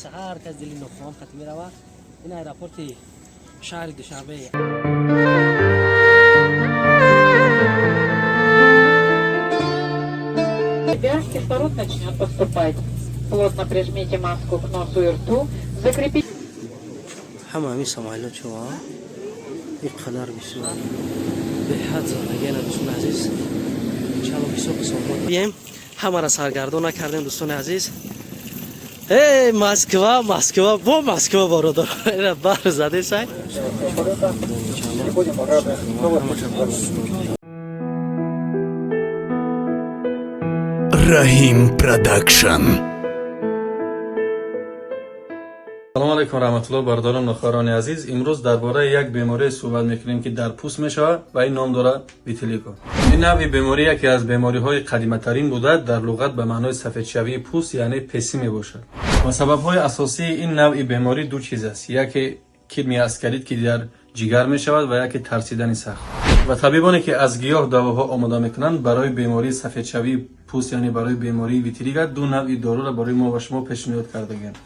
Айса ҳар кас дили нохоҳам хати мерава. Ин аэропорти шаҳри Душанбе. Тебя кислород начнет поступать. Плотно прижмите маску к носу и рту, закрепите Ҳама ҳамин самолёт шумо ин қадар бисёр беҳад задагиана, дӯстони азиз. Иншалло, бисёр саломат бием. Ҳамара саргардон накардем, дӯстони азиз. Эй, Москва, Москва, бо Москва, бародар, ина бар задесай. Будем рады снова встречаться. Раҳим Продакшн. Салому алайкум, раҳматулло, бародарон ва хоҳарони азиз. Имрӯз дар бораи як беморие суҳбат мекунем, ки дар пӯст мешавад ва ин ном дорад витилиго. Ин навъи беморӣ яке аз бемориҳои қадиматарин буда, дар луғат ба маънои сафедшавии пӯст, яъне песӣ мебошад. Ва сабабҳои асосии ин навъи беморӣ ду чиз аст: яке кирми аскарид, ки дар ҷигар мешавад, ва яке тарсидани сахт. Ва табибоне, ки аз гиёҳ давоҳо омода мекунанд барои бемории сафедшавии пӯст, яъне барои бемории витилиго, ду навъи доруро барои мо ва шумо пешниҳод кардагианд: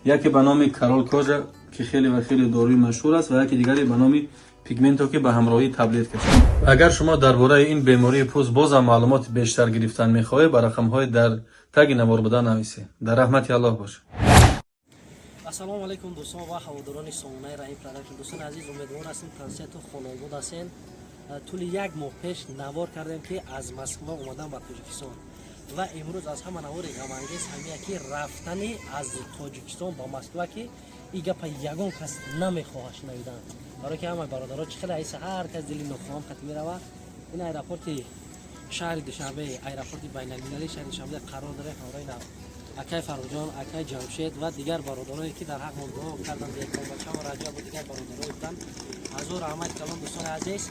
яке ба номи Корол Кожа, ки хеле ва хеле доруи машҳур аст, ва яке дигаре ба номи Пигменто, ки ба ҳамроҳии таблетка шуд. Агар шумо дар бораи ин бемории пӯст бозам маълумоти бештар гирифтан мехоҳед, ба рақамҳои дар таги навор буда нависед. Дар раҳмати Аллоҳ бошед. Ассалому алайкум, дӯстон ва ҳаводорони сомонаи Раҳим Продакшн. Дӯстони азиз, умедвор ҳастем, тансиҳату хонобод ҳастен. Тӯли як моҳ пеш навор кардем, ки аз Москва омадан ба Тоҷикистон, ва имрӯз аз ҳама навори ғамангез ҳамия, ки рафтани аз Тоҷикистон ба Москва, ки и гапа ягон кас намехоҳад шунавидан, барое ки ҳамаи бародаро чӣ хеле айса ҳар кас дили нохоҳам хати мерава. Ин аэропорти шаҳри Душанбе, аэропорти байналмилалии шаҳри Душанбе қарор дорем, ҳамроҳи нав акай Фаррухҷон, акай Ҷамшед ва дигар бародарое, ки дар ҳақ мо дуо карданд, Беконбачамо Раҷабу дигар бародарое буданд. Ҳазор раҳмат калон. Дӯстони азиз,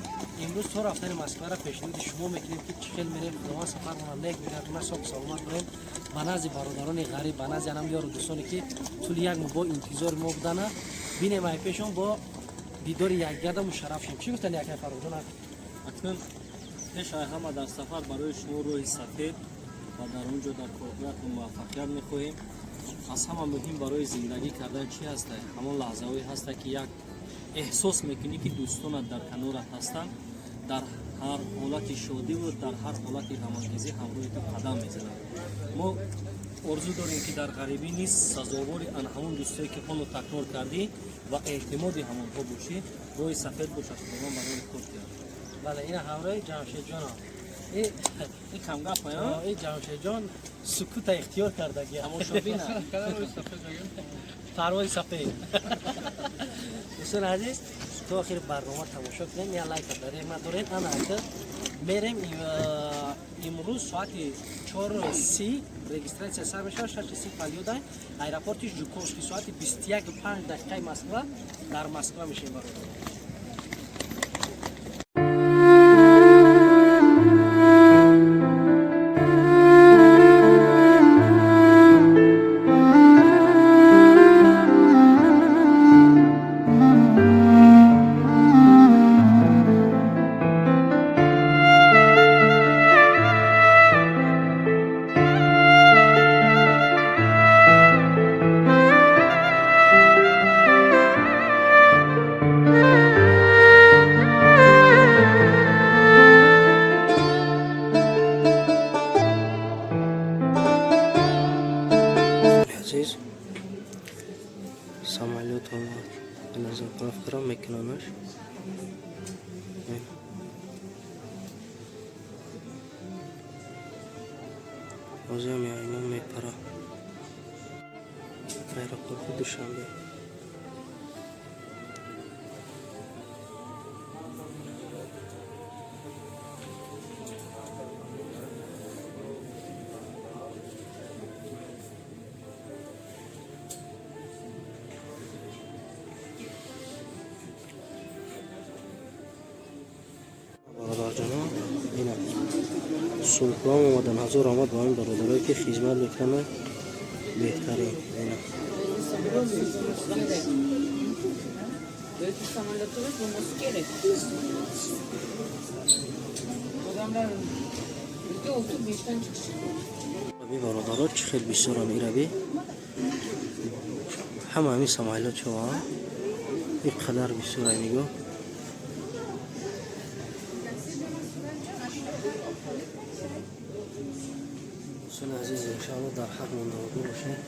имрӯз то рафтани Москвара пешниҳоди шумо мекунем, ки чӣ хел мерем. Худованд сафармона нек бигардона, соҳу саломат бурем ба назди бародарони ғариб, ба назди анам ёру дӯстоне, ки тӯли як моҳ бо интизори мо будана. Бинем, ай пешон бо дидори якгарда мушарраф шем. Чӣ гуфтани, акай Фаррухҷон? Акнун пеш аз ҳама дар сафар барои шумо роҳи сафед ва дар он ҷо дар корҳоятон муваффақият мехоҳем. Аз ҳама муҳим барои зиндагӣ кардан чӣ ҳаста? Ҳамон лаҳзаҳое ҳаста, ки як эҳсос мекунӣ, ки дӯстонат дар канорат ҳастанд, дар ҳар ҳолати шодиву дар ҳар ҳолати ғамангезӣ ҳамроҳи ту қадам мезананд. Мо орзу дорем, ки дар ғарибӣ низ сазовори ан ҳамон дӯстое, ки ҳоло такрор кардӣ, ва эътимоди ҳамонҳо бошӣ. Роҳи сафед бошад, Худованд барои кор диҳад. Бале, ина ҳамроҳи Ҷамшедҷонам. Ин камгапа. И Ҷамшедҷон сукута ихтиёр кардаги. Тамошобина. Парвози сафед. Дӯстони азиз, то охири барнома тамошо кунем, я лайка дарем надорем. Ана ака, мерем. Имрӯз соати 4:30 регистрация сар мешавад, 6:30 полёт, аэропорти Жуковский, соати 21:05 Москва, дар Москва мешем, бародар. Азиз, самолёт омад. Ина заправкаро мекунанаш. Ин. Ҳозирам яймон мепара, аэропорти Душанбе. Бародарҷоно, ина сумкаам омадан. Ҳазор омад ба ин бародарое, ки хизмат мекунанд, беҳтарин ина. Самолётımız olması gerek. Adamlar ülke olsun bir işten çıkış. Би, бародаро, чӣ хел бисёрам, ираби. Ҳама ҳамин самолёт шава ин қадар бисёр, нигоҳ. Дӯстони азиз, иншоалло, дар ҳақ мондагӣ бошед.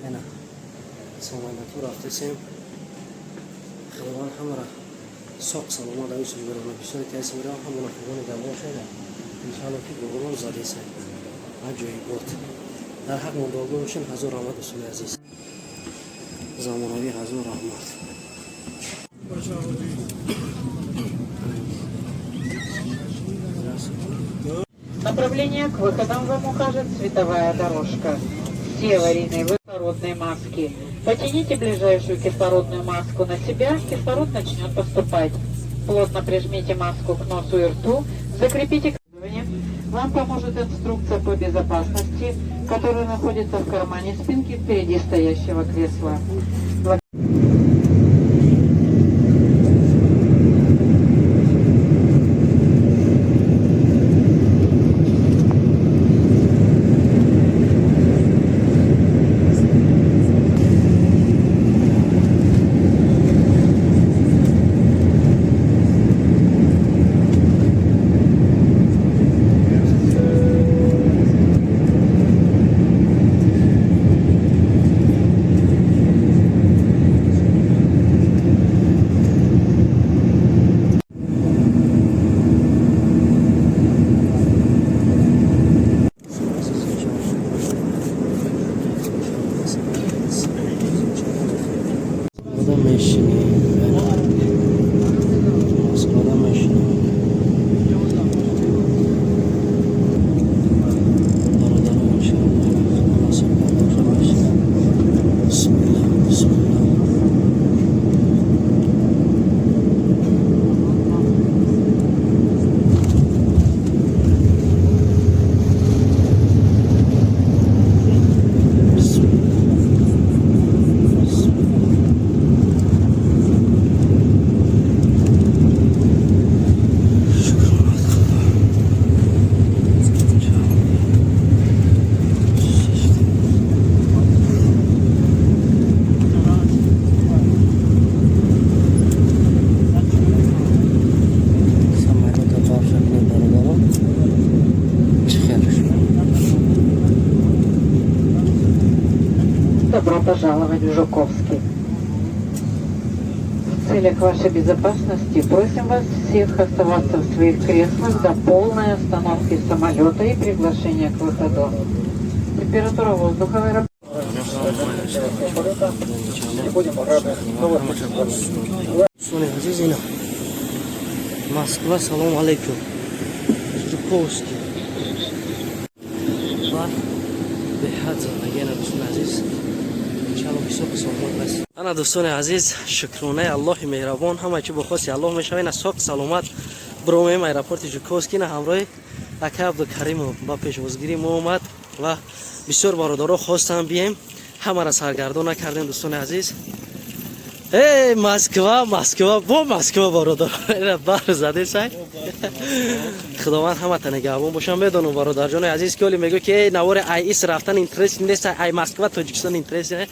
Ана самолёту рафтесем. Худованд ҳамаро соқ саломат авису бибарона. Бисёре ки ҳастем, мирам, ҳамона худо нигаҳбон бошед. Иншоалло, ки гурон задесем аҷоибот. Дар ҳақ мондагӣ бошед. Ҳазор раҳмат, дӯстони азиз. Замонавӣ, ҳазор раҳмат. Направление к выходам вам укажет световая дорожка. Все аварийные кислородные маски. Потяните ближайшую кислородную маску на себя, кислород начнет поступать. Плотно прижмите маску к носу и рту, закрепите командование. Вам поможет инструкция по безопасности, которая находится в кармане спинки впереди стоящего кресла. Москвада мешинем, Москвада мешинем, бародарон. Иншоалло, худо насиб карда бошад. Бисмиллах, бисмиллах. Бисмиллах, бисмиллах. Шукр Худо. Иншоалло. Самолёта қарша бинед, бародарон, чӣ хел. Добро пожаловать в Жуковский. В целях вашей безопасности просим вас всех оставаться в своих креслах до полной остановки самолета и приглашения к выходу. Температура воздуха в аэропорту Дӯстони азиз, ина Москва, салом алейкум, Жуковский барф беҳад задагиана. Дӯстони азиз, иншалло, бисёр саломат бас. Ана, дӯстони азиз, шукронаи Аллоҳи меҳрабон, ҳама чи бо хости Аллоҳ мешава. Ина соқ саломат биромем аэропорти Жуковский. На ҳамроҳи ака Абдукаримов ба пешвозгирӣ мо омад ва бисёр бародаро хостам бием, ҳамаро саргардон накардем, дӯстони азиз. Эй, Москва, Москва, бо Москва, бародар. Ина бар задесай. Худованд ҳамата нигаҳбон бошам. Медонам, бародарҷони азиз, ки оли мегӯ, ки эй, навори айис рафтан интерес нест, ай Москва Тоҷикистон интерес не.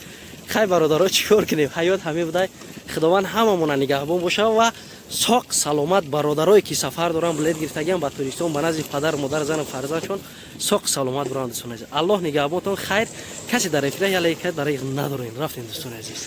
Хай, бародаро, чӣ кор кунем? Ҳаёт ҳамин будай. Худованд ҳамамона нигаҳбон боша ва соқ саломат бародарое ки сафар доранд, билет гирифтагиам ба Тоҷикистон, ба назди падар, модар, зану фарзандшон соқ саломат буранд, дӯстони азиз. Аллоҳ нигаҳбонтон. Хайр, касе дар эфира яле дар надорем. Рафтем, дӯстони азиз.